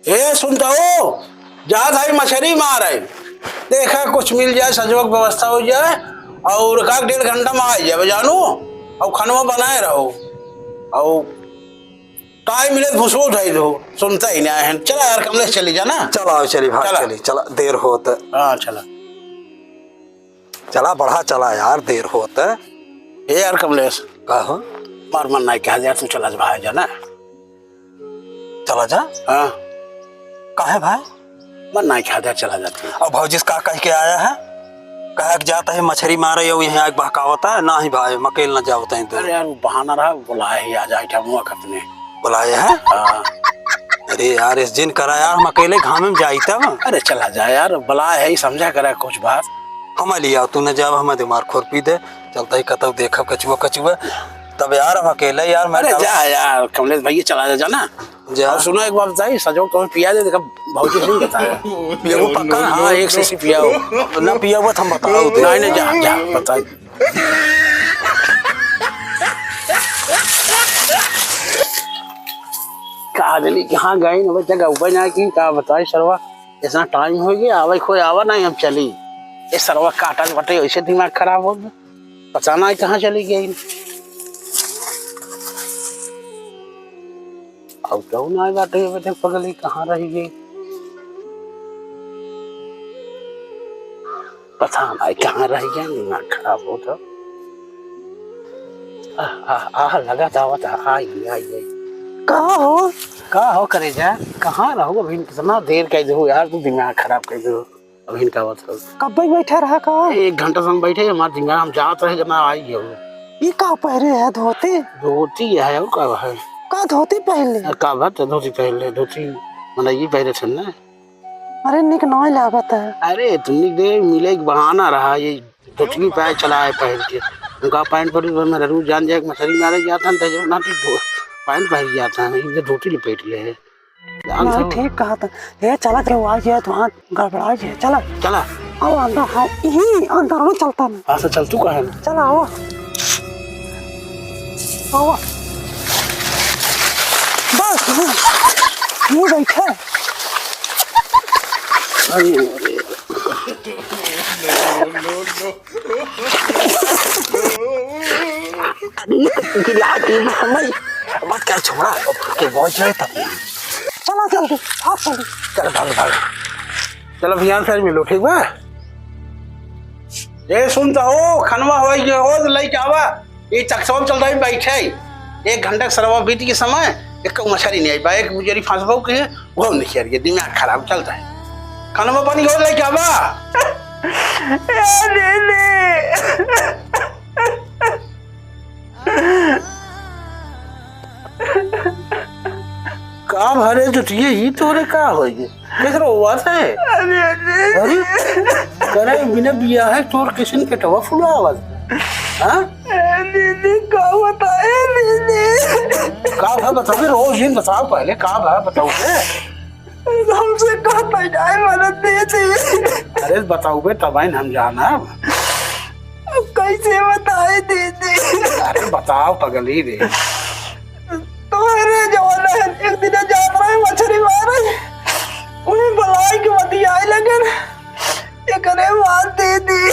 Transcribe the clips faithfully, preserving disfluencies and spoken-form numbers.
ए, सुनता हो, जात है मछरी मारे। देखा, कुछ मिल जाए, सजवक व्यवस्था हो जाए, और का डेढ़ घंटा में आ जाए, जानू, और खनवा बनाए रहो, और टाइम मिले, घुसो उठाई दो, सुनता ही नहीं है। चला यार, कमलेश, चली जाना। चला, चली भाई, चला। चली, चला, देर होत। हाँ, चला। चला, बढ़ा चला यार, देर होत। ए यार कमलेश। का हो? मार मन नाई कहा जा, तू चला जा भाई, जाना। चला जा? हाँ। काहे भाई? मन नाई कहा जा, चला जा तू। अब भौजी से का कह के आया है? कहा के जाता है मछरी मारे, यो यहाँ आके बहकावता है। ना ही भाई, हम अकेले ना जावत हैं तो। अरे यार, वो बहाना रहा, बुलाए ही आ जाए, क्या मुआ खतने। बुलाए हैं? हाँ। अरे यार, इस जिन करा यार, हम अकेले घामे में जाई तब। अरे चला जा यार, बुलाए है, समझा करा कुछ बात। हम लिया, तू न जाब, हम दिमाग खुरपी दे। चलता ही कतौ देखब कचुआ, कचुआ। तब यार, हम अकेले यार, मैं अरे चला जा यार, कमलेश भैया, चला जा, जाना। जा। और सुनो, एक बात बताई, सजो तुम्हें पिया दे, देखा, भौजी नहीं बताया। पियाऊ पक्का? हाँ, एक सीसी पियाओ। ना पियाऊ, तो हम बताओ दे। नहीं, नहीं, जा, जा, बताई। का जनी कहाँ गई न बच्चा, गौबा ना की, का बताई सरवा, इतना टाइम हो गया, आवे कोई आवा नहीं, हम चली। ये सरवा काटा बटे, ऐसे दिमाग खराब हो गया, पता नहीं कहाँ चली गई। अब तो ना बाटे, ये बच्चा पगली कहाँ रह गई। पता नहीं कहाँ रह गया, दिमाग खराब हो तो। आह, आह, आह, लगा तो आवत है, आई, आई, आई। का हो? का हो करेजा? कहाँ रहो? अभी कितना देर कह दो यार, तू दिमाग खराब कर दो। अभी इनका आवत हो। कब्बे बैठा रहा का? एक घंटा से हम बैठे, हमार दिमाग, हम जात रहे, जना आई हो। ई का पहरे है, धोती? धोती है, और का है? का धोती पहन ले? का बात है, धोती पहन ले, धोती, मतलब, ये पहरे थे ना। अरे, निक नाई लागत है। अरे, तुमने दे मिले एक बहाना रहा, ये धोती पे चला है पहन के। उनका पैंट पर भी मेरा रोज जान जाए, मछली मारे जाता है, तो ना तो धो-, पैंट पहन जाता है, ये धोती लपेट ले है। जान नहीं, सब ठीक कहा था। ए, चला के आ गया तो वहाँ गड़बड़ा गया, चला। चला। अब अंदर, हाँ, यही अंदर में चलता ना। हाँ, तो चल, तू कहाँ है? चला, आओ। आओ। बस, ये बैठा। अरे, अरे। गिरा दी, समझ। बस कर, छोड़ा, के बहुत जोर तक। चला जल्दी, भाग जल्दी। चल, भाग, भाग। चलो भैया, फिर मिलो, ठीक बा? ए, सुन तो हो, खनवा होई के हो, तो लइके आवा। ये चकसवा में चल रही, बैठे। एक घंटा के सरवा बीत के समय, एक मछरी नहीं आई बा, एक बुजरी फंसबो के, वो नहीं खेल के, दिमाग खराब चलता है। खनवा पानी हो, लइके आवा। ए, ले, ले। का भरे जुटिए, ई तोरे का होई गे? केकरो बात है? अरे, अरे। अरे, करे बिना बियाह है, तोर किसिन के टवा फुलावत? हाँ? अरे, दीदी, का बताए, दीदी? का भा बताबे, रोज दिन बताओ पहले, का भा बताओ बे? हमसे कहता जाए, मदद दे दे। अरे बताओ बे, तब आइन हम जानब। अब कैसे बताए दीदी? अरे बताओ पगली रे। तुम्हारे जवान है, एक दिन जात रहे मछरी मारे, उन्हें बुलाए के बतियाए लगन। एकरे बाद दीदी।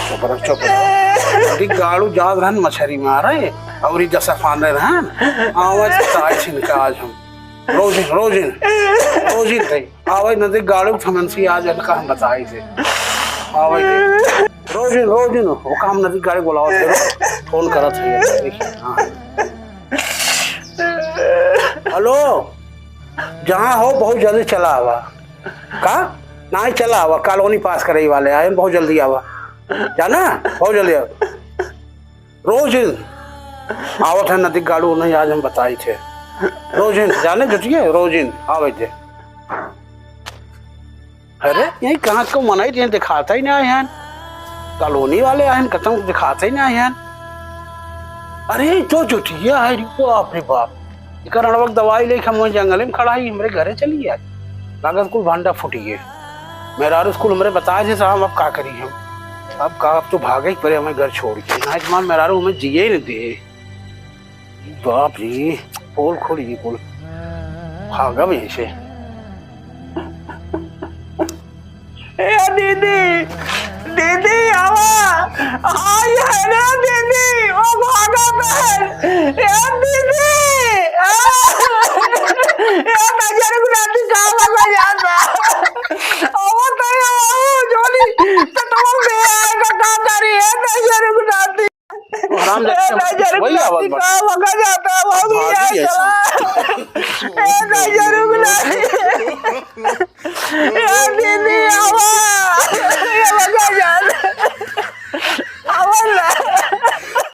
चुप रह, चुप रह। अरे गाड़ू जात रहन मछरी मारे, और ई जसा फांदे रहन, आवाज ताई छिनका आज हम। रोजिन, रोजिन, रोजिन थे। आवाज नदी गाड़ू थमनसी आज इनका हम बताई थे। आवाज रोजिन, रोजिन, ओका हम नदी गाड़ी बुलावत थे, फोन करत है। हाँ। हेलो, जहाँ हो बहुत जल्दी चला आवा। का? नहीं, चला आवा, कॉलोनी पास करे वाले आए, बहुत जल्दी आवा। जाना? बहुत जल्दी आवा। रोज आवत है नदी गाड़ू नहीं, आज हम बताई थे। रोज जाने जुटिए, रोज आवे थे। अरे, यही कहाँ को मनाई दिए, दिखाता ही नहीं आए हैं। कॉलोनी वाले आए हैं, कतम दिखाता ही नहीं आए हैं। अरे, जो जुटिया है, रे बाप रे बाप। एकर अड़वक दवाई लेके हम वहीं जंगले में खड़ा ही, हमरे घरे चली आए। लागत कुल भंडा फूटी है। मेहरारू स्कूल हमरे बताए थे, साहब, अब का करी हम? अब का, अब तो भागे ही पड़े हमें घर छोड़ के। ना, हमार मेहरारू हमें जिए ही नहीं दे। बाप रे। पोल खोल, ये पोल। भागा भी ऐसे। ए दीदी, दीदी आवा। आई है ना दीदी, वो भागा बहन। ए दीदी, आ, ए नजर गुलाटी का भागा जाता। आवा तो आवा, जोली, पेटवा में आएगा का करी, ए नजर गुलाटी। तो हराम ए जाते हैं, नजर वही आवाज गुलाटी बता। का भागा जाता, वो भी भागी आएगा। ऐसा।